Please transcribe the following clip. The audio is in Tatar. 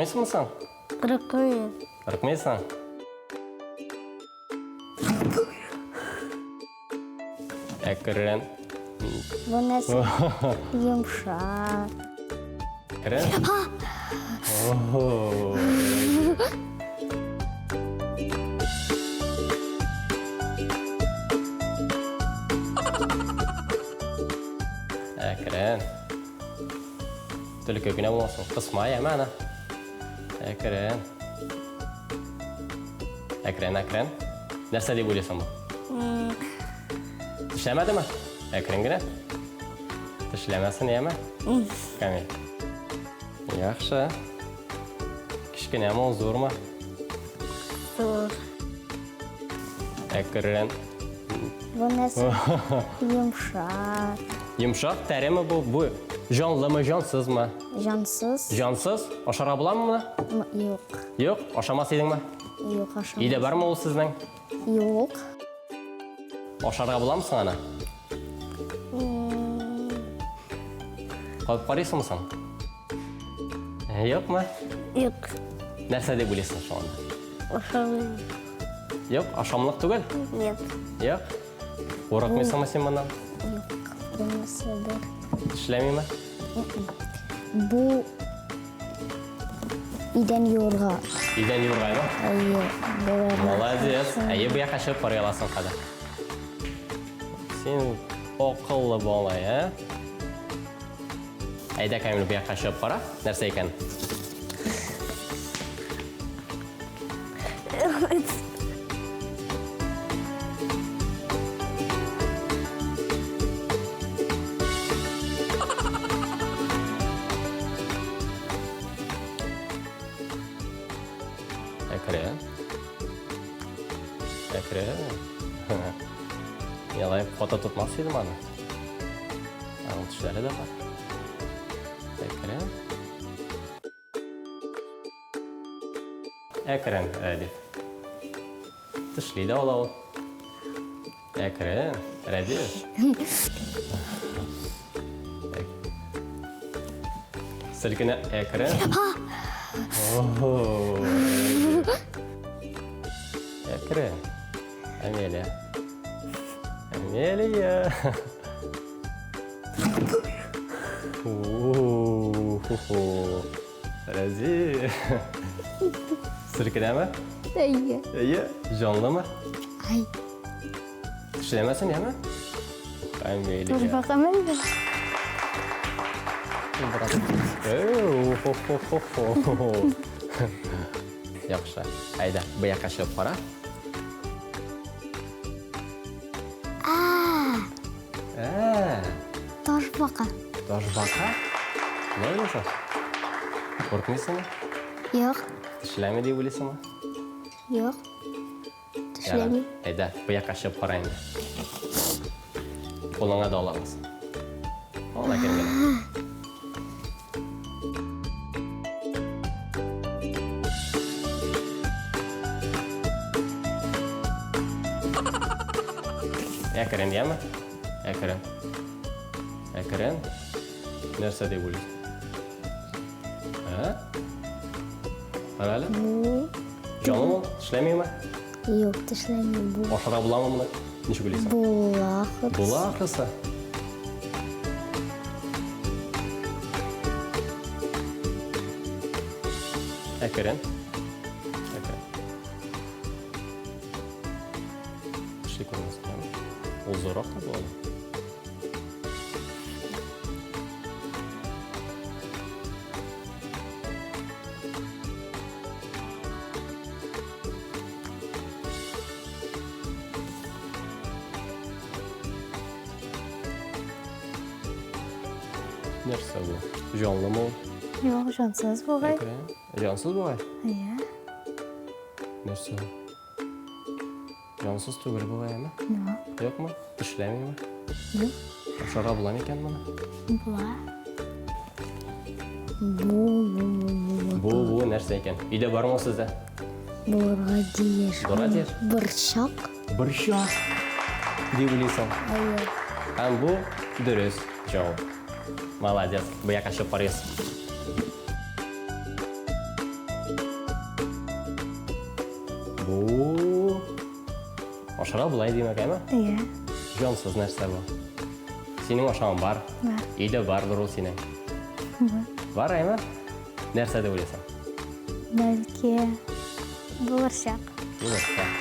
Курыкмыйсыңмы соң? Курыкмыйм. Курыкмыйсың? Әкрен. Бу нәрсә йомшак. Әкрен. Әкрен. Төлке генә булмасын. Кысма, яме аны. Әкрен. Әкрен, әкрен. Нәрсә дип уйлыйсың бу? Тешләмәдеме? Әкрен генә. Тешләмәсен, яме? Камил. Яхшы. Кечкенәме ул, зурмы? Зур. Әкрен. Бу нәрсә йомшак. Йомшак тәреме бу? Бу җанлымы, җансызмы? Җансыз. Җансыз? Ашарга буламы моны? Юк. Юк, ашамас идеңме? Юк, ашамас. Өйдә бармы ул сезнең? Юк. Ашарга буламы соң аны? Кабып карыйсыңмы соң? Юкмы? Юк. Нәрсә дип уйлыйсың шуңа? Ашамыйм. Юк, ашамлык түгел? Нет. Юк. Курыкмыйсыңмы син моннан? Юк. Бу нәрсәдер. Тешләмиме? Бу идән юырга. Идән юыргаймы? Әйе, боларга. Молодец. Әйе, бу якка чыгып карый аласың хәзер. Син акыллы бала, ә? Әйдә, Камил, бу якка чыгып кара. Нәрсә икән? Әкрен. Әкрен. Ялай фото тотмас идем аны. Аның тешләре дә бар. Әкрен. Әкрен, Рәдиф. Тешли дә ала ул. Әкрен, Рәдиф. Селкенә әкрен. Әкрен. Амелия. Амелия. Ху-ху-ху. Рәзи. Селкенәме? Әйе. Әйе. Җанлымы? Ай. Тешләмәсен, яме? Камилия. Ташбака әллә? Хо-хо-хо-хо. Яхшы. Әйдә, бу якка чыгып кара. А, Ә, ташбака. Ташбака? Ни уйлыйсың? Куркмыйсыңмы? Юк, Тешләми дип уйлыйсыңмы? юк. Тешләми. Әйдә, бу якка чыгып кара инде. Кулыңа да алабыз. Ал әкрен генә. Әкрен, яме? Әкрен. Әкрен. Нәрсә дип уйлыйсың? Ә? Кара әле. Җанлымы ул? Тешләмиме? Юк, тешләми бу. Ашарга буламы моны? Ничек уйлыйсың? Була ахрысы. Була ахрысы. Әкрен. Әкрен. Тешли күрмәсен, яме? Ул зуррак та була. Нәрсә бу? Җанлымы ул? Юк, җансыз бугай. Җансыз бугай? Иә. Нәрсә ул? Җансыз түгел бугай, әме? Юк. Юкмы? Тешләмиме? Юк. Ашарга була микән моны? Була. Бу, бу, бу, бу. Бу, бу нәрсә икән? Өйдә бармы ул сездә? Булырга тиеш. Булырга тиеш? Борчак. Борчак. Дип уйлыйсың. Әйе. Һәм бу дөрес җавап. Молодец. Бу якка чыгып карыйбыз. Бу ашарга була димәк, әйме? Иә. Җансыз нәрсә бу. Синең ашавың бар. Бар. Өйдә бардыр ул синең. Бар. Бар, әйме? Нәрсә дип уйлыйсың? Бәлки булырчак. Булырчак.